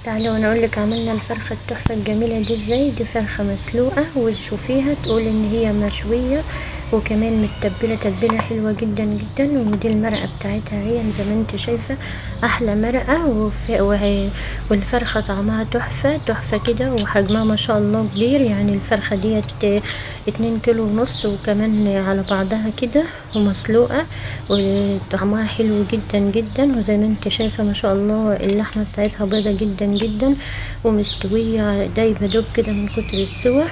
تعالي وانا اقولك عملنا الفرخة التحفة الجميلة دي ازاي. دي فرخة مسلوقة وتشوفيها تقول ان هي مشوية، وكمان متبلة تتبيلة حلوة جدا جدا. ودي المرقة بتاعتها هي زي ما انت شايفة احلى مرقة، والفرخة طعمها تحفة تحفة كده، وحجمها ما شاء الله كبير. يعني الفرخة ديت 2 كيلو ونص وكمان على بعضها كده، ومسلوقة وطعمها حلو جدا جدا. وزي ما انت شايفة ما شاء الله اللحمة بتاعتها بيضة جدا جدا ومستوية دايبة دوب كده من كتر السوى،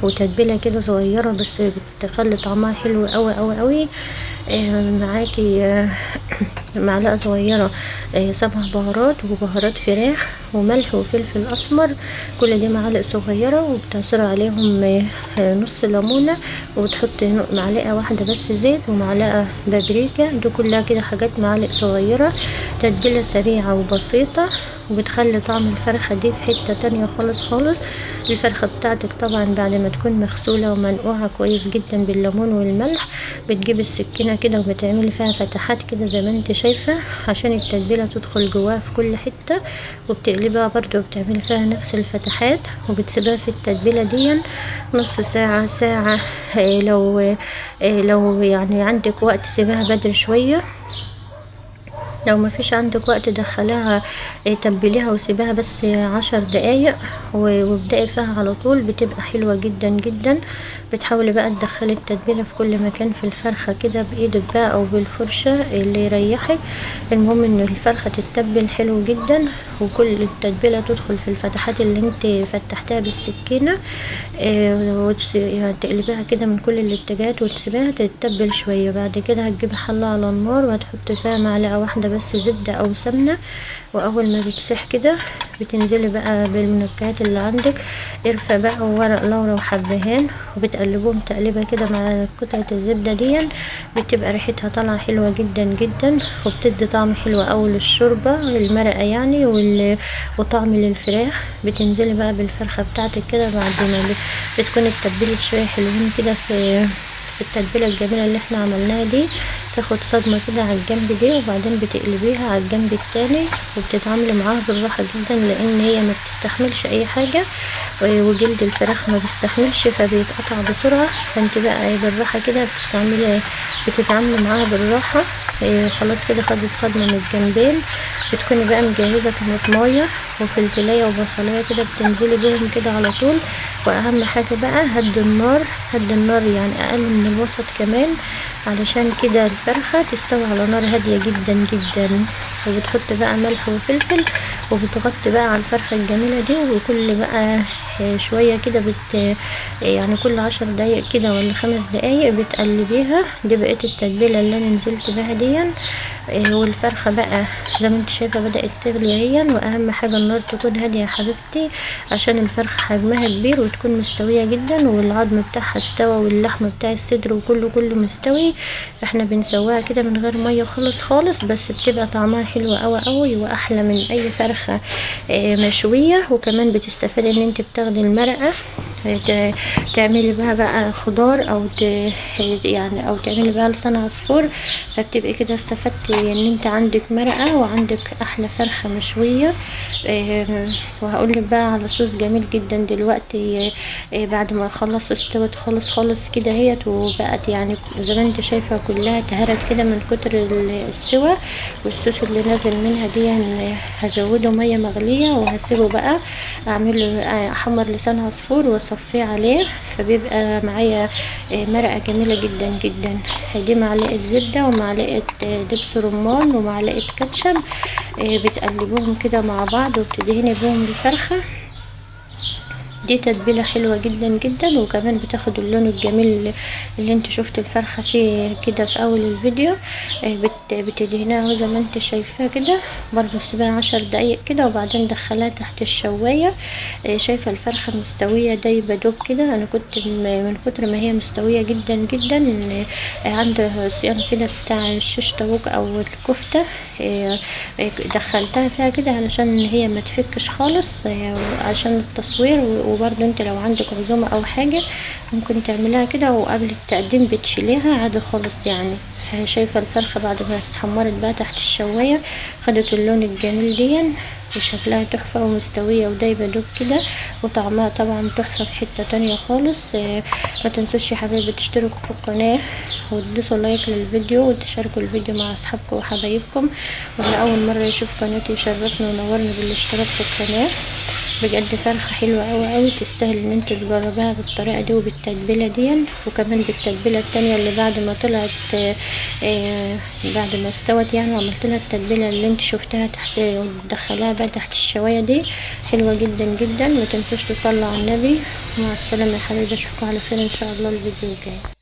وتتبيلة كده صغيرة بس بتخلي طعمها حلو قوي قوي قوي. معاكي معلقة صغيرة 7 بهارات وبهارات فراخ وملح وفلفل اسمر، كل دي معالق صغيرة، وبتعصر عليهم نص ليمونة، وبتحط معلقة واحدة بس زيت ومعلقة بابريكا. دي كلها كده حاجات معالق صغيرة، تتبيلة سريعة وبسيطة، وبتخلي طعم الفرخة دي في حتة تانية خالص خالص. الفرخة بتاعتك طبعا بعد ما تكون مغسولة ومنقوعة كويس جدا بالليمون والملح، بتجيب السكينة كده وبتعملي فيها فتحات كده زي ما انت شايفة عشان التتبيلة تدخل جواها في كل حتة، وبتقلبها برضو وبتعملي فيها نفس الفتحات، وبتسيبها في التتبيلة دي نص ساعة ساعة. لو يعني عندك وقت سيبها بدري شوية، لو ما فيش عندك وقت دخليها، تبليها وسيبها بس 10 دقايق وابدأي فيها على طول، بتبقى حلوة جدا جدا. بتحاولي بقى تدخلي التتبيلة في كل مكان في الفرخة كده بإيدك بقى أو بالفرشة اللي يريحك. المهم إن الفرخة تتبل حلو جدا، وكل التتبيلة تدخل في الفتحات اللي انت فتحتها بالسكينة، تقلبيها كده من كل الاتجاهات وتسيبيها تتبل شوية. بعد كده هتجيبي حلة على النار وهتحطي فيها معلقة واحدة بس زبدة أو سمنة، وأول ما بتسيح كده بتنزلي بقى بالمنكهات اللي عندك، قرفة بقى وورق لورا وحبهان، وبتقلبوهم تقليبة كده مع قطعة الزبدة دي، بتبقى ريحتها طالعة حلوة جدا جدا، وبتدي طعم حلو أوي للشوربة المرقة يعني، وطعم للفراخ. بتنزلي بقى بالفرخة بتاعتك كده بعد ما بتكون اتبلت شوية حلوين كده في التتبيلة الجميلة اللي احنا عملناها دي، تاخد صدمة كده على الجنب دي، وبعدين بتقلبيها على الجنب التاني، وبتتعاملي معاها بالراحة جدا لان هي ما بتستحملش اي حاجة، وجلد الفراخ ما بيستحملش فبيتقطع بسرعة. فانت بقى بالراحة كده بتتعاملي معاها بالراحة. خلاص كده خدت صدمة من الجنبين. بتكوني بقى مجهزة طماطماية وفلفلاية وبصلاية كده، بتنزلي بيهم كده على طول. واهم حاجة بقى هدي النار، هدي النار يعني اقل من الوسط كمان، علشان كده الفرخة تستوي على نار هادية جدا جدا. وبتحط بقى ملح وفلفل، وبتغطي بقى على الفرخة الجميلة دي. وكل بقى شوية كده يعني كل 10 دقايق كده ولا 5 دقايق بتقلبيها. دي بقية التتبيلة اللي انا نزلت بها دي. والفرخة بقى زي ما انت شايفة بدأت تغلي اهي. واهم حاجة النار تكون هادية يا حبيبتي، عشان الفرخة حجمها كبير وتكون مستوية جدا، والعظم بتاعها استوى، واللحم بتاع الصدر وكله كله مستوي. فاحنا بنسواها كده من غير مية خالص خالص، بس بتبقى طعمها حلو قوي قوي واحلى من اي فرخة مشوية. وكمان بتستفادي ان انت بتاخدي المرقة تعملي بها بقى خضار، او يعني او تعملي بها لسان عصفور، فبتبقي كده استفدتي ان انت عندك مرقة وعندك احلى فرخة مشوية. وهقولك بقى على صوص جميل جدا دلوقتي. بعد ما خلص استوت خالص خالص كده اهيت، وبقت يعني زي ما انت شايفة كلها اتهرت كده من كتر السوى، والصوص اللي نازل منها دي هزوده مية مغلية، وهسيبه بقى اعمله احمر لسان عصفور واصفيه عليه، فبيبقى معايا مرقة جميلة جدا جدا. دي معلقة زبدة ومعلقة دبس رمان ومعلقة كاتشب، بتقلبوهم كده مع بعض وبتدهني بيهم الفرخة. دي تتبيلة حلوة جدا جدا، وكمان بتاخد اللون الجميل اللي انت شفت الفرخة فيه كده في اول الفيديو. بتدهنها زي ما انت شايفاه كده برضو، سيبها 10 دقايق كده، وبعدين دخلها تحت الشواية. شايفة الفرخة مستوية دايبة دوب كده. انا كنت من كتر ما هي مستوية جدا جدا، عند صيام كده بتاع الشيش طاووق او الكفتة، دخلتها فيها كده علشان هي ما تفكش خالص، عشان التصوير. وبرضو انت لو عندك عزومة او حاجة ممكن تعمليها كده وقبل التقديم بتشيليها عادي خالص يعني. فشايفه الفرخه بعد ما اتحمرت بقى تحت الشوايه خدت اللون الجميل دي، وشكلها تحفة ومستويه ودايبه دوب كده، وطعمها طبعا تحفة في حتة تانية خالص. ما تنسوش يا حبايبي تشتركوا في القناة وتدوسوا لايك للفيديو وتشاركوا الفيديو مع اصحابكم وحبايبكم، واللي اول مرة يشوف قناتي يشرفني ونورني بالاشتراك في القناة. بجد فرخة حلوة قوي قوي، تستاهل ان انتوا تجربوها بالطريقة دي وبالتتبيله دي، وكمان بالتتبيله التانية اللي بعد ما طلعت بعد ما استوت يعني، وعملت لها التتبيله اللي انت شفتها تحت وتدخلها بقى تحت الشوايه دي، حلوة جدا جدا. ما تنسوش تصلوا على النبي. مع السلامة يا حبايبي، اشوفكم على خير ان شاء الله الفيديو الجاي.